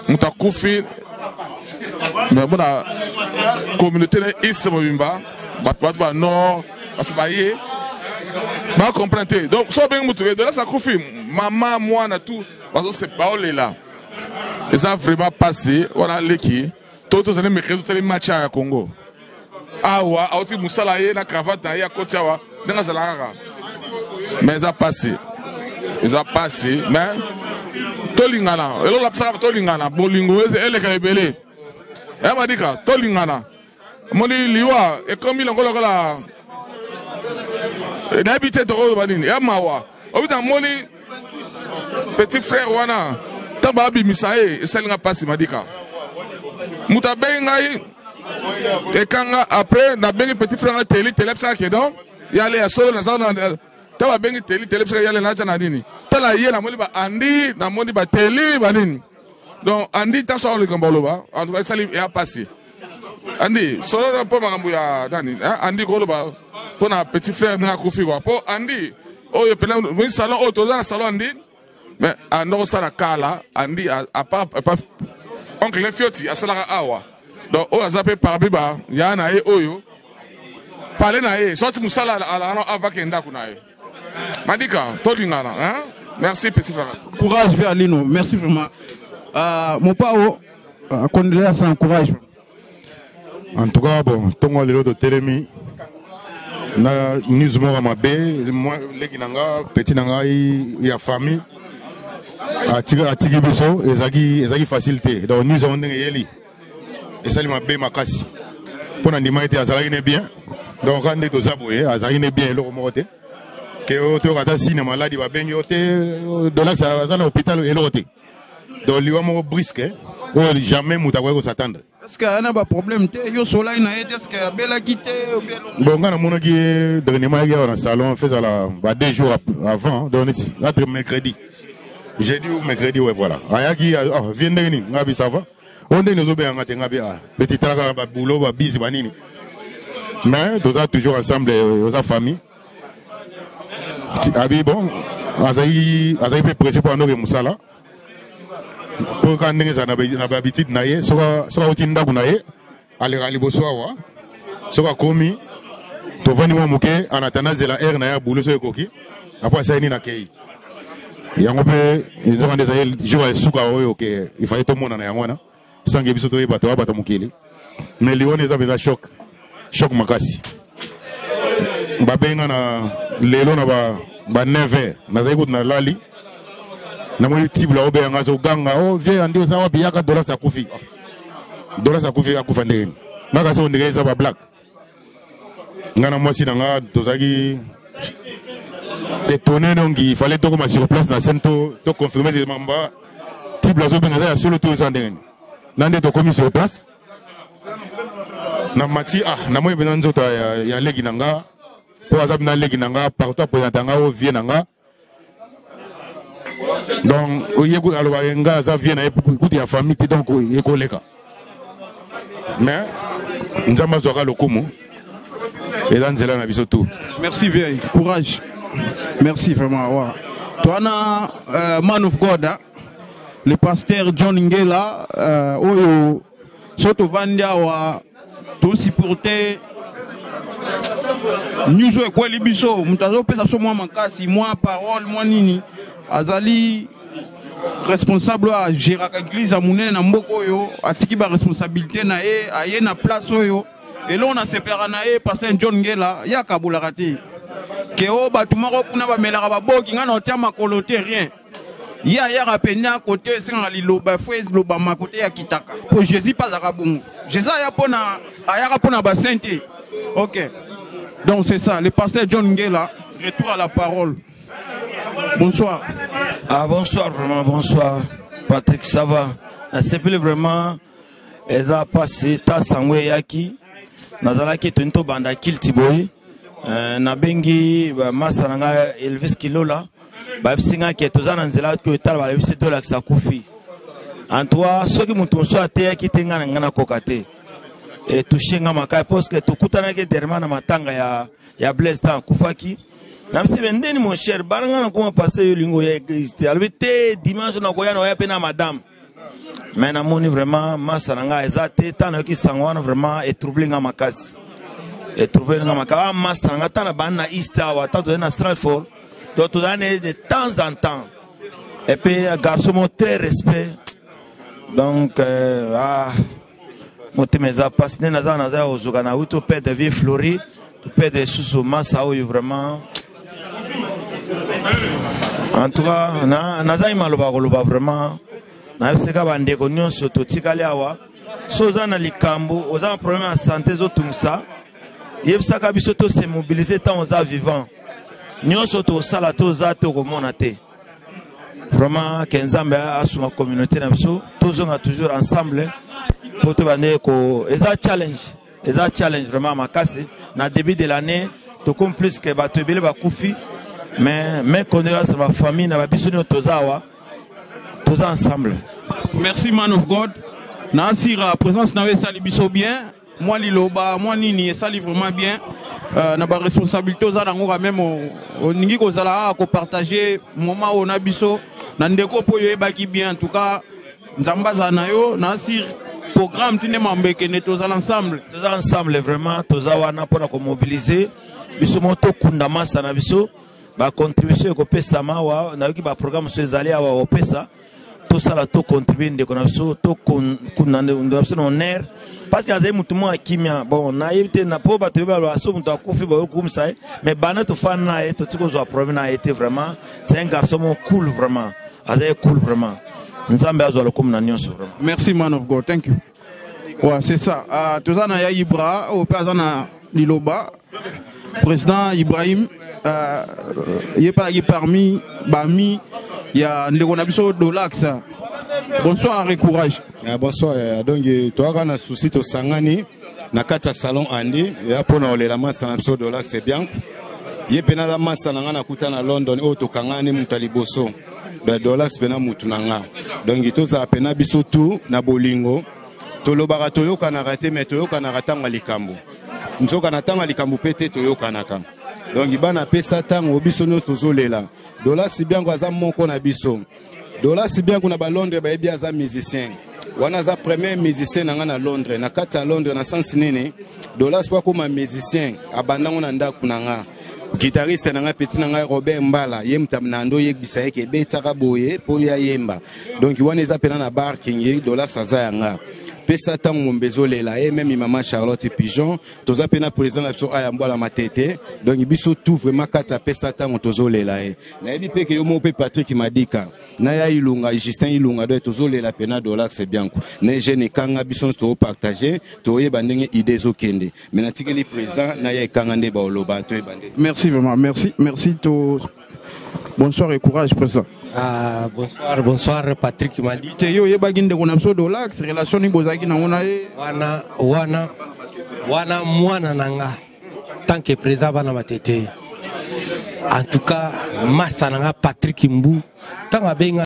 Moto akufi mais mona communauté na est mobimba, bato bato ba nord parce baye ba comprendre te. Donc so obengi moto Dolas akufi, mama mwana tout baolela, eza vraiment pasi. Wana leki to tozali mercredi, totali match ya Congo awa, auti mosala ye na cravate na ye, akoti awa ndenge azala kaka. Mais eza pasi, eza pasi, mais tolingana. Eloko lapisaka, tolingana, bolingo eleka ebele ya Madika, tolingana. Omoni liwa ekomi longo lokola nayebi te tokoloba nini ya mawa. Obita namoni petit frère wana, ntango babimisa ye, esalinga mpasi. Madika, moto abengi ngai ekanga, après nabengi petit frère nga Teli. Teli abisaka ke donc yale ya solo naza ntango babengi Teli. Teli abisaka yale naja na nini. Tala ye, namoni ba Andi, namoni bateli banini. Donc Andi, ntanso awa likambo aloba, en tout cas esali ya pasi. Andi solo mpo makambo ya nani, Andi koloba mpo na petit frère ndenge akufi kwa mpo Andi oyo pena salon oyo toza na salon Andi. Mais ando kosala kala Andi apa oncle Fioti asalaka awa. Donc oyo aza mpe parmi ba ya na ye oyo pale na ye sorti mosala alaka na avake ndako na ye. Madika, tolingana, hein? Merci, petit frère. Courage vers Lino, merci vraiment. Mon pao, condoléances, courage. En tout cas, bon, ntongo lelo totelemi na news moko ya mabe. Leki na nga, petit na ngai ya famille atiki biso. Ezalaki facile te. Donc news yango ndenge eyeli, esali mabe makasi mpo na ndima ete azalaki ne bien. Donc kaka nde toza boye, azalaki ne bien, eloko moko te ke oyo toyoka ata signe maladi, babengi yo te, Dolas aza na hôpital, eloko te. Donc liwa moko brusque oyo jamais moto akoki kos'attendre. Est ce que aya na baproblème te? Yo solai na ye te, est ce que abelaki te? Bon, nga namonaki ye dernièrement, ayaki awa na salon, fezala ba 2 jours avant, donc neti entre mercredi, jeudi ou mercredi, ouais, voilà. Ayaki, oh, vie ndenge nini? Nga bi ça va. Oyo ndenge ozobenganga te, nga bi ah petit, tala kaka baboulot, babisi banini, mais toza toujours ensemble, oza famille. Abi bon, azalaki mpe pressé mpo andoke mosala, mpo kaka ndenge ezala na bahabitude na ye, soki auti ndako na ye, alekaka liboso awa. Soki akomi, tovandi mwa moke en attendant zela heure na ye ya boulot. Soki ekoki, apo asali nini, akei. Yango mpe nzoka nde ezali jour ya suka oyo ke ifale tomonana. Yango wana sange biso toyeba toya bato mokili. Mais liwa eza mpenza choc, choc makasi. Babenga na lelo na ba 9 heures, nazali kutu nalali, namoni tibula obeyanga, azoganga: "O vie Andi, oza wapi? Yaka, Dolas akufi, Dolas akufi." Akufa ndenge nini? Nga kasi ondenge eza bablague. Nga na mwasi na nga tozalaki étonné. Donc il fallait tokoma sur place na scène to confirmer mamba tible azobenga eza ya solo to eza ndenge nini. Na nde tokomi sur place na mati, ah, namoni mpenza nzoto ya leki na nga, mpo aza mpena leki na nga partout, apresente nga o vie na nga. Donc ye alobaka nga aza vie na ye kutu ya famille te. Donc ekoleka, mais Nzambe azwaka lokumu, eza nzela na biso tout. Merci vieille, courage, merci vraiment. Ouais. Toi na man of God, hein? Le pasteur John Ngela, oyo so tovandi awa tosupporte news oyo ekweli biso. Moto azopesa biso mwa makasi, mwa parole, mwa nini, azali responsable oyo agéraka église ya monene na mboka oyo. Atiki baresponsabilité na ye, aye na place oyo. Eloko nasepelaka na ye, pasteur John Ngela, ye akabolaka te ke o bato moko kuna bamelaka baboki, ngai na otia makolo te, rien. Ye ayaka pene kote esengaka liloba fo elobama kote ya kitaka, po Jésus mpe azalaka bongo. Jésus aya mpona, ayaka mpona basaint te. Ok, donc c'est ça, le pasteur John Ngela, retour à la parole. Bonsoir. Ah, bonsoir, vraiment bonsoir Patrick, ça va? Nasepeli vraiment, eza mpasi. Ta sango eyaki, nazalaki toni tobanda kilti boye, nabengi bamasta na ngai Elvis Kilola, bayebisi ngai ke toza na nzela oyo etala, bayebisi tolakisa kufi. En tout cas, soki moto mosusu ateyaki te, ngai na ngai nakoka te, etouche nga makasi parce que tokutanaki dernièrement na matanga ya Blaise. Ntango akufaki, nabisi: "Me ndeni mon cher, bana, ngai nakoma pasteur, yo olingi oya église te?" Alobi: "Te, dimanche nakoya, na oya mpe na madame." Mais namoni vraiment masa na ngai eza te. Ntango nayoki sango wana, vraiment etrouble nga makasi, etrouble nga makasi. Ah, masa na ngai, ntango na bandi na East awa, ntango tozali na Stratford, donc tozali na ye de temps en temps. Et puis garçon mo très respect. Donc ah, motema eza mpasi nde naza ya kozuka na wuti toperdre vie Flori, toperdre lisusu masa oyo. Vraiment, en tout cas, nazangi maloba koloba. Vraiment, nayebisaka bandeko nyonso totikali awa, so oza na likambo, oza na problème ya santé ezotungisa, yebisaka biso tose mobiliser. Ntango oza vivant, nyonso tosala te, oza te, okomona te. Vraiment, ke Nzambe asunga communauté na biso, tozonga toujours ensemble po tobande ko. Eza challenge, eza challenge vraiment makasi. Na début de l'année tokomi plus ke bato ebele bakufi, mais mes condoléances na bafamille na babiso nyonso toza awa, toza ensemble. Merci, man of God. Naasira présence na yo esali biso bien. Mwa liloba, mwa nini esali vraiment bien. Na baresponsabilité oza nango, quand même olingi kozala awa kopartage moment oyo na biso na ndeko mpo oyo oyebaki bien. En tout cas, Nzambe azala na yo. Naasir programme ti nde mambo ekende, tozala ensemble. Toza ensemble vraiment, toza wana mpona komobiliser biso moko, tokunda masa na biso. Bacontribution ekopesama awa, nayoki baprogramme so ezali awa opesa, tosala, tocontribue ndeko na biso, tokunda ndeko na biso na honneur, parce que azali motu moko ya kimia. Bon, nayebi te na mpo bato yebi so moto akufi bayokumisa ye, mais banda tofanda na ye, toti kozwa problème na ye te. Vraiment, c'est un garçon moko cool, vraiment azali cool. Vraiment, Nzambe azwa lokumu na nyonso vraiment. Merci, man of God, thank you. Ouais, c'est ça. Toza na ya Ibra oyo mpe aza na liloba. Président Ibrahim, ye mpe azalaki parmi bami ya ndeko na biso Dolax. Bonsoir et courage. Ah, bonsoir. Donc toyaka na souci, tosangani na kati ya salon Andi ya mpona kolela masa na biso Dolax Bianco. Ye mpe naza masa na nga, nakuta na London oyo tokangani moto ya liboso. Dolax mpena mutu na nga. Donc tozala mpena biso tu na bolingo. Tolobaka toyokanaka te, me toyokanaka ntango ya likambo. Nzoka na ntango ya likambo mpe te toyokanaka. Donc bana apesa ntango, biso nyonso tozolela Dolax Bianco. Aza moko na biso. Dolax Bianco na balondres bayebi, aza musicien wana, aza premier musicien na nga na Londres, na kati ya Londres. Na sens nini? Dolax mpo akóma musicien, abandango na ndako na nga. Guitariste na ngai, petit na ngai Robert Mbala, ye moto na ndo oyebisa ye ke ebetaka boye mpo ya yemba. Donc wana eza mpena na Barking. Dolax aza ya nga. Pesa ntango ngombe ezolela ye, même mama Charlotte Pigeon. Toza mpe na président na biso aya Mbwala Matete. Donc biso tout vraiment kati apesa ntango tozolela ye. Nayebi mpe ke yo moko mpe Patrick Madika na ya Ilunga, Justin Ilunga. Donc tozolela mpena Dolax Bianco na jeune ekanga. Biso nyonso toopartage, toyeba ndenge idée ezokende. Mais natikeli président na ya ekanga nde baoloba, toyeba nde. Merci vraiment, merci, merci to. Bonsoir et courage, président. Ah, bonsoir, bonsoir Patrick Mali. Te, yo oyebaki ndeko na biso Dolax, relation nini bozalaki nango na ye? Wana wana wana mwana na nga, tant que président bana Matete. En tout cas, masa na nga Patrick Mbu, ntango abenga